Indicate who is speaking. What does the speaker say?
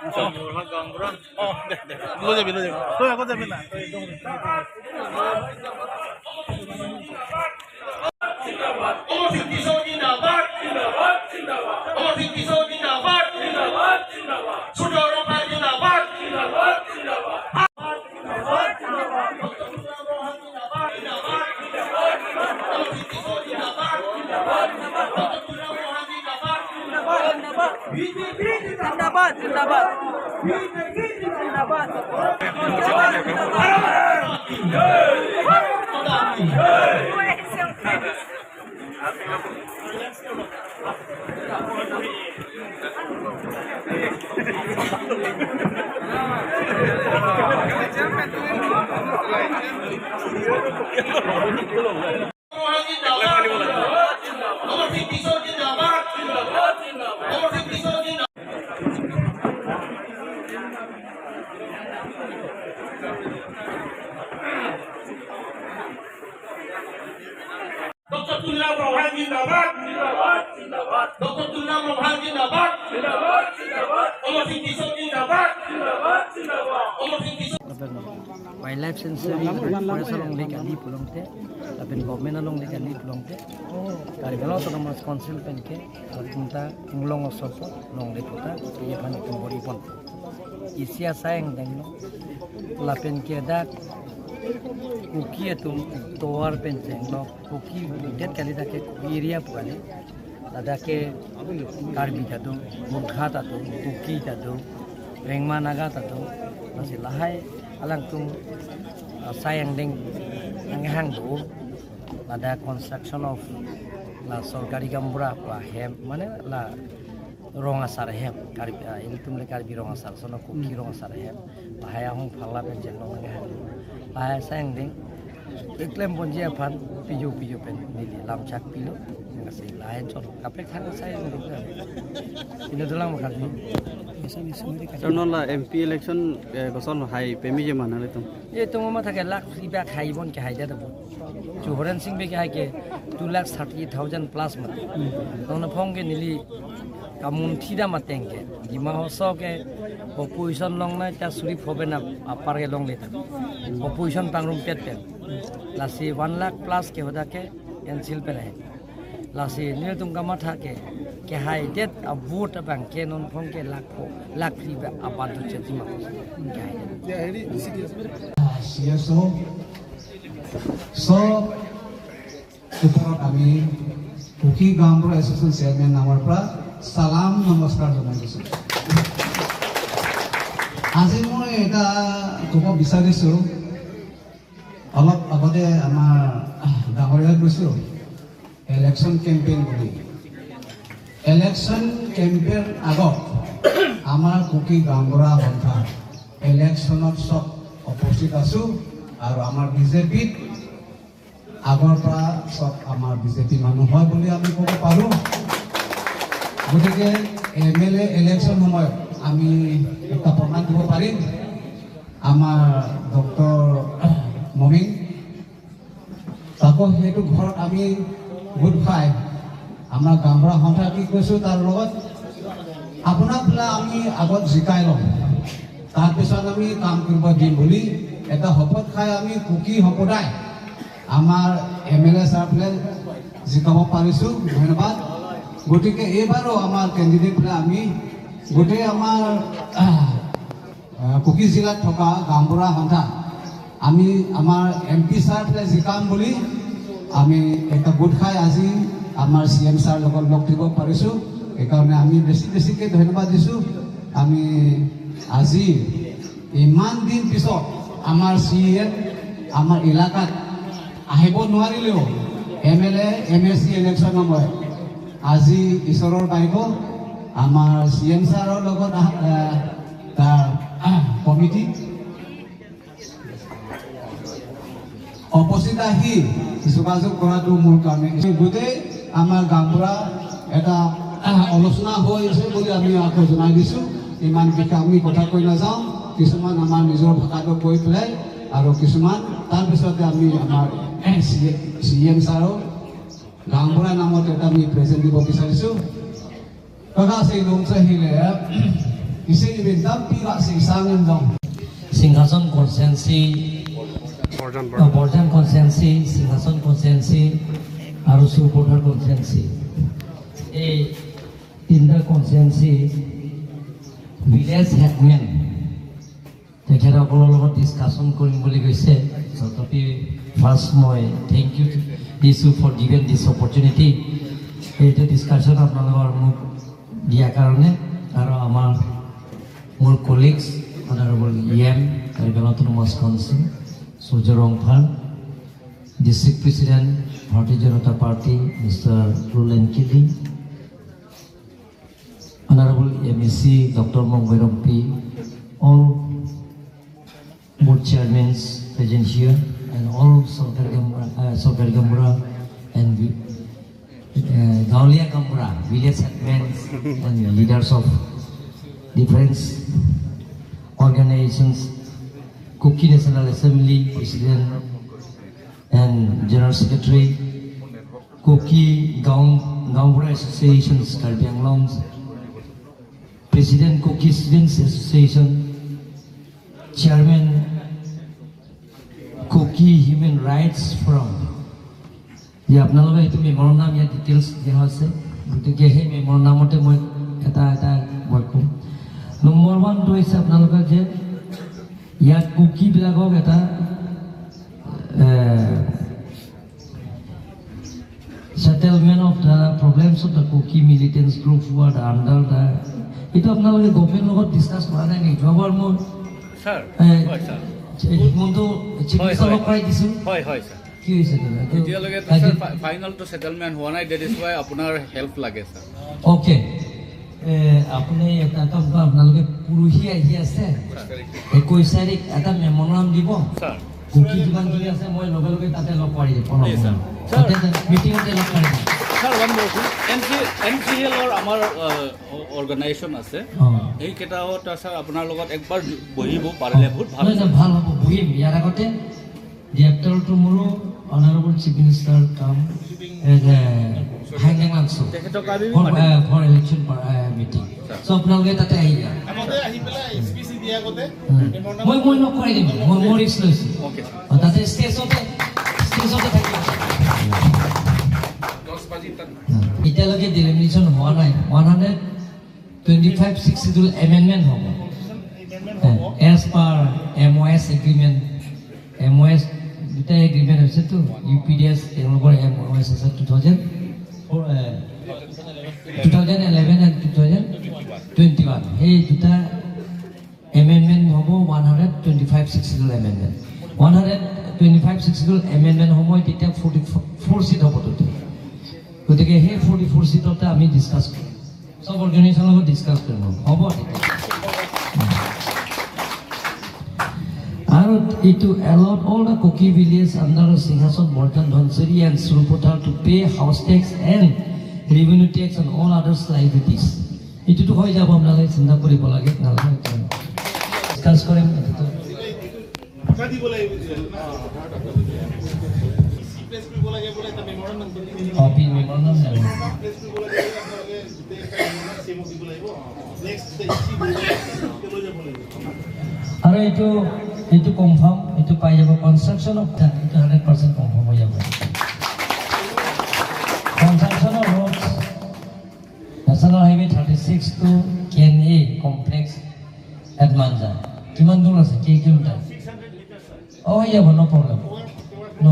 Speaker 1: অ দে দে লৈ যাবি লৈ যাবি তই আগত যাবি না তই একদম।
Speaker 2: অমর সিং কিশোর জিন্দাবাদ, জিন্দাবাদ জিন্দাবাদ। অমর সিং কিশোর জিন্দাবাদ, জিন্দাবাদ জিন্দাবাদ। সূর্য রমা জিন্দাবাদ, জিন্দাবাদ জিন্দাবাদ। অমর সিং কিশোর জিন্দাবাদ, জিন্দাবাদ জিন্দাবাদ।
Speaker 3: জিন্দাবাদ জিন্দাবাদ জিন্দাবাদ।
Speaker 2: অমর সিং কিশোর জিন্দাবাদ, জিন্দাবাদ জিন্দাবাদ। অমর সিং কিশোর জিন্দাবাদ। ডক্টর তুলিরাম রংহাং জিন্দাবাদ, জিন্দাবাদ জিন্দাবাদ। ডক্টর তুলিরাম রংহাং জিন্দাবাদ, জিন্দাবাদ জিন্দাবাদ। অমর সিং কিশোর জিন্দাবাদ, জিন্দাবাদ জিন্দাবাদ। অমর সিং কিশোর
Speaker 4: wildlife sanctuary forest along lake ali pulongte lapen government along lake ali pulongte karibelo autonomous council penke kunta kunglong osopo long le pota ye phan tumbori pon isia saeng dengno lapen ke dak kuki atum towar pen chengno kuki det kali dake kuki area pukale ladake karbi tado mukha tado kuki tado rengma naga tado masih lahai alang tum sayang ding hang do lada construction of la sarkari gambura la hem mane la rongasar hem karbi iltum le karbi rongasar sono kuki rongasar hem lahai ahong phalla pen jen long hang lahai sayang ding iklem bonjia phan piju piju pen nili lamchak pilo ngasih lahai chon kapek thang sayang ding ino dolang makali
Speaker 5: Nola MP election বছর হাই পেমি যে মানালে তো
Speaker 4: এই তো মামা থাকে লাখ কিবা খাই বন কে হাই দে চুহরেন সিং বে কে হাই কে 2,30,000 প্লাস মতে তখন ফংকে নিলি কামুন থিদা মাতেংকে ডিমা হসকে অপোজিশন লং নাই তা সুরি ফবে না আপার কে লং লে থাক অপোজিশন পাংরুম পেট পেন লাসি 1 লাখ প্লাস কে হদাকে এনসিল পে রাহে লাসি নীল তুমকা মাথা কে কে হাই ডেট ভোট বাং কে নন ফংকে লাখ লাখ ফ্রি আপার দুচ্ছে জিমা কে হাই
Speaker 6: CSO চব ওপৰত আমি কুকি গাঁওবুঢ়া এছ'চিয়েশ্যন চেয়াৰমেন নামৰ পৰা চালাম নমস্কাৰ জনাই দিছোঁ। আজি মই এটা ক'ব বিচাৰিছোঁ, অলপ আগতে আমাৰ ডাঙৰীয়াই কৈছোঁ ইলেকশ্যন কেম্পেইন বুলি। ইলেকশ্যন কেম্পেইন আগত আমাৰ কুকি গাঁওবুঢ়া সন্থা ইলেকশ্যনত চব উপস্থিত আছোঁ আৰু আমাৰ বিজেপিত আগৰ পৰা চব আমাৰ বিজেপি মানুহ হয় বুলি আমি ক'ব পাৰোঁ। গতিকে এম এল এ ইলেকশ্যন সময়ত আমি এটা প্ৰমাণ দিব পাৰিম। আমাৰ ডক্টৰ মমিন তাকো সেইটো ঘৰত আমি গোট খাই আমাৰ গাঁওবুঢ়া সন্থা কি কৈছোঁ, তাৰ লগত আপোনাক বোলে আমি আগত জিকাই ল'ম, তাৰপিছত আমি কাম কৰিব দিম বুলি এটা শপত খাই আমি কুকি সম্প্ৰদায় আমাৰ এম এল এ ছাৰ বোলে জিকাব পাৰিছোঁ, ধন্যবাদ। গতিকে এইবাৰো আমাৰ কেণ্ডিডেট বোলে আমি গোটেই আমাৰ কুকি জিলাত থকা গাঁওবুঢ়া সন্থা আমি আমাৰ এম পি ছাৰ বোলে জিকাম বুলি আমি এটা গোট খাই আজি আমাৰ চি এম ছাৰ লগত লগ দিব পাৰিছোঁ। সেইকাৰণে আমি বেছি বেছিকৈ ধন্যবাদ দিছোঁ। আমি আজি ইমান দিন পিছত আমাৰ চি এম আমাৰ এলেকাত আহিব নোৱাৰিলেও M L A M S C election সময়ত আজি ঈশ্বৰৰ বাইক আমাৰ চি এম ছাৰৰ লগত তাৰ কমিটি উপস্থিত আহি যোগাযোগ কৰাটো মোৰ কাৰণে গোটেই আমাৰ গাঁওবুঢ়া এটা আলোচনা হৈ আছে বুলি আমি আকৌ জনাই দিছোঁ। ইমান বিষয়ে আমি কথা কৈ নাযাওঁ, কিছুমান আমাৰ নিজৰ ভাষাটো কৈ পেলাই আৰু কিছুমান তাৰপিছতে আমি আমাৰ চি এম ছাৰক গাঁওবুঢ়া নামত এটা আমি প্ৰেজেণ্ট দিব বিচাৰিছোঁ। ককা সেই লংচা হিলে। Isi bin tam pi ra sing sangin dong
Speaker 4: Singhason constituency, Borjan constituency, Singhason constituency আৰু সুপথাৰ কনষ্টিটুৱেঞ্চি, এই তিনিটা কনষ্টিটুৱেঞ্চি ভিলেজ হেডমেন তেখেতসকলৰ লগত ডিছকাশ্যন কৰিম বুলি কৈছে। তথাপি ফাৰ্ষ্ট মই thank U দিছোঁ ফৰ গিভেন দিছ অপৰচুনিটি, এইটো ডিছকাশ্যন আপোনালোকৰ মোক দিয়াৰ কাৰণে। আৰু আমাৰ মোৰ colleagues, honourable EM, Karbi Anglong Autonomous Council, Surya Rongphar, District President, Bharatiya Janata Party, Mr. Rulen Kili, Honorable MEC, Dr. Mongwe Rongpi, all board chairmen present here, and all Sarkar Gaonbura and Gaolia Gaonbura, village headmen and leaders of different organizations, Kuki National Assembly President and General Secretary, Kuki Gaonbura Associations, Karbi Anglong, President Kuki Students Association, Chairman Kuki Human Rights Forum। যে আপোনালোকে সেইটো মেমৰ নাম ইয়াত details দিয়া হৈছে, গতিকে সেই মেমৰ নামতে মই এটা এটা মই ক'ম। নম্বৰ ওৱানটো হৈছে আপোনালোকৰ যে ইয়াত কুকিবিলাকক এটা settlement of the problems of the Kuki militants group who are under the, এইটো আপোনালোকে গভৰ্ণমেণ্ট লগত ডিছকাছ কৰা নাই নেকি? যোৱাবাৰ মোৰ
Speaker 7: ছাৰ, হয় ছাৰ।
Speaker 4: হিমন্ত চিফ মিনিষ্টাৰক কৰাই দিছোঁ।
Speaker 7: হয় হয় ছাৰ।
Speaker 4: কি হৈছে দাদা?
Speaker 7: এতিয়ালৈকে ছাৰ ফাইনেলটো ছেটেলমেণ্ট হোৱা নাই, that is Y আপোনাৰ হেল্প লাগে ছাৰ।
Speaker 4: অ'কে, আপুনি এটা কাম কৰক, আপোনালোকে পৰহি আহি আছে 21 তাৰিখ, এটা মেমৰাম দিব।
Speaker 7: ছাৰ।
Speaker 4: কুকি যিমানখিনি আছে মই লগে লগে তাতে লগ কৰি দিম।
Speaker 7: Please, sir.
Speaker 4: তাতে মিটিঙতে লগ কৰি দিম।
Speaker 7: ছাৰ, ওৱান মোৰ এনচিএলৰ আমাৰ অৰ্গেনাইজেশ্যন আছে, সেইকেইটাও ছাৰ আপোনাৰ লগত একবাৰ বহিব পাৰিলে বহুত ভাল।
Speaker 4: নহয়, নহয়, ভাল হ'ব, বহিম। ইয়াৰ আগতে ডিৰেক্টৰটো মোৰো honourable chief minister কাম হাইলেংলাংছো
Speaker 7: তেখেতক আমি
Speaker 4: ফৰ ইলেকশ্যন মিটিং। চ' আপোনালোকে তাতে আহি যাওক।
Speaker 1: আগতে আহি পেলাই স্পীচ দিয়া আগতে
Speaker 4: মই লগ কৰাই দিম, মই মোৰ ৰিস্ক লৈছোঁ।
Speaker 7: অ'কে।
Speaker 4: তাতে ষ্টেজতে থাকিব। এতিয়ালৈকে ডিলিমিটেশ্যন হোৱা নাই। 125 Sixth Schedule amendment হ'ব as per MoS agreement. MoS দুটা এগ্ৰিমেণ্ট হৈছেতো, ইউ পি ডি এছ তেওঁলোকৰ এম অ' এছ আছে 2011 and 2021। সেই দুটা এমেণ্ডমেণ্ট হ'ব, 125 Sixth Schedule amendment. 125 Sixth Schedule amendment সময় তেতিয়া 44 চিট হ'ব তেতিয়া। গতিকে সেই 44 চিটতে আমি ডিছকাছ কৰিম, চব অৰ্গেনাইজেশ্যনৰ লগত ডিছকাছ কৰিম, হ'ব তেতিয়া। আৰু এইটো allot all the Kuki village under Singhason, Borjan, Dhansiri and Surupathar to pay house tax and revenue tax and all others liabilities। এইটোতো হৈ যাব, আপোনালোকে চিন্তা কৰিব লাগে নালাগে, ডিছকাছ কৰিম এইটোতো।
Speaker 1: টকা দিব লাগিব, প্লেচ কৰিব লাগে বোলে এটা মেমৰেণ্ডাম।
Speaker 4: কপি মেমৰেণ্ডাম
Speaker 1: প্লেচ কৰিব লাগে বোলে, আপোনালোকে গোটেই এটা মেমৰেণ্ডাম চিএমক দিব লাগিব, নেক্সট ইচি লৈ যাব লাগিব।
Speaker 4: আৰু এইটো কনফাৰ্ম, এইটো পাই যাব। কনষ্ট্ৰাকশ্যন অফ এইটো 100% কনফাৰ্ম হৈ যাব। Construction of roads, National Highway 36 to KNA complex at Manja। কিমান দূৰ আছে? কেই কিলোমিটাৰ? অঁ, হৈ যাব, ন' প্ৰব্লেম, ন'।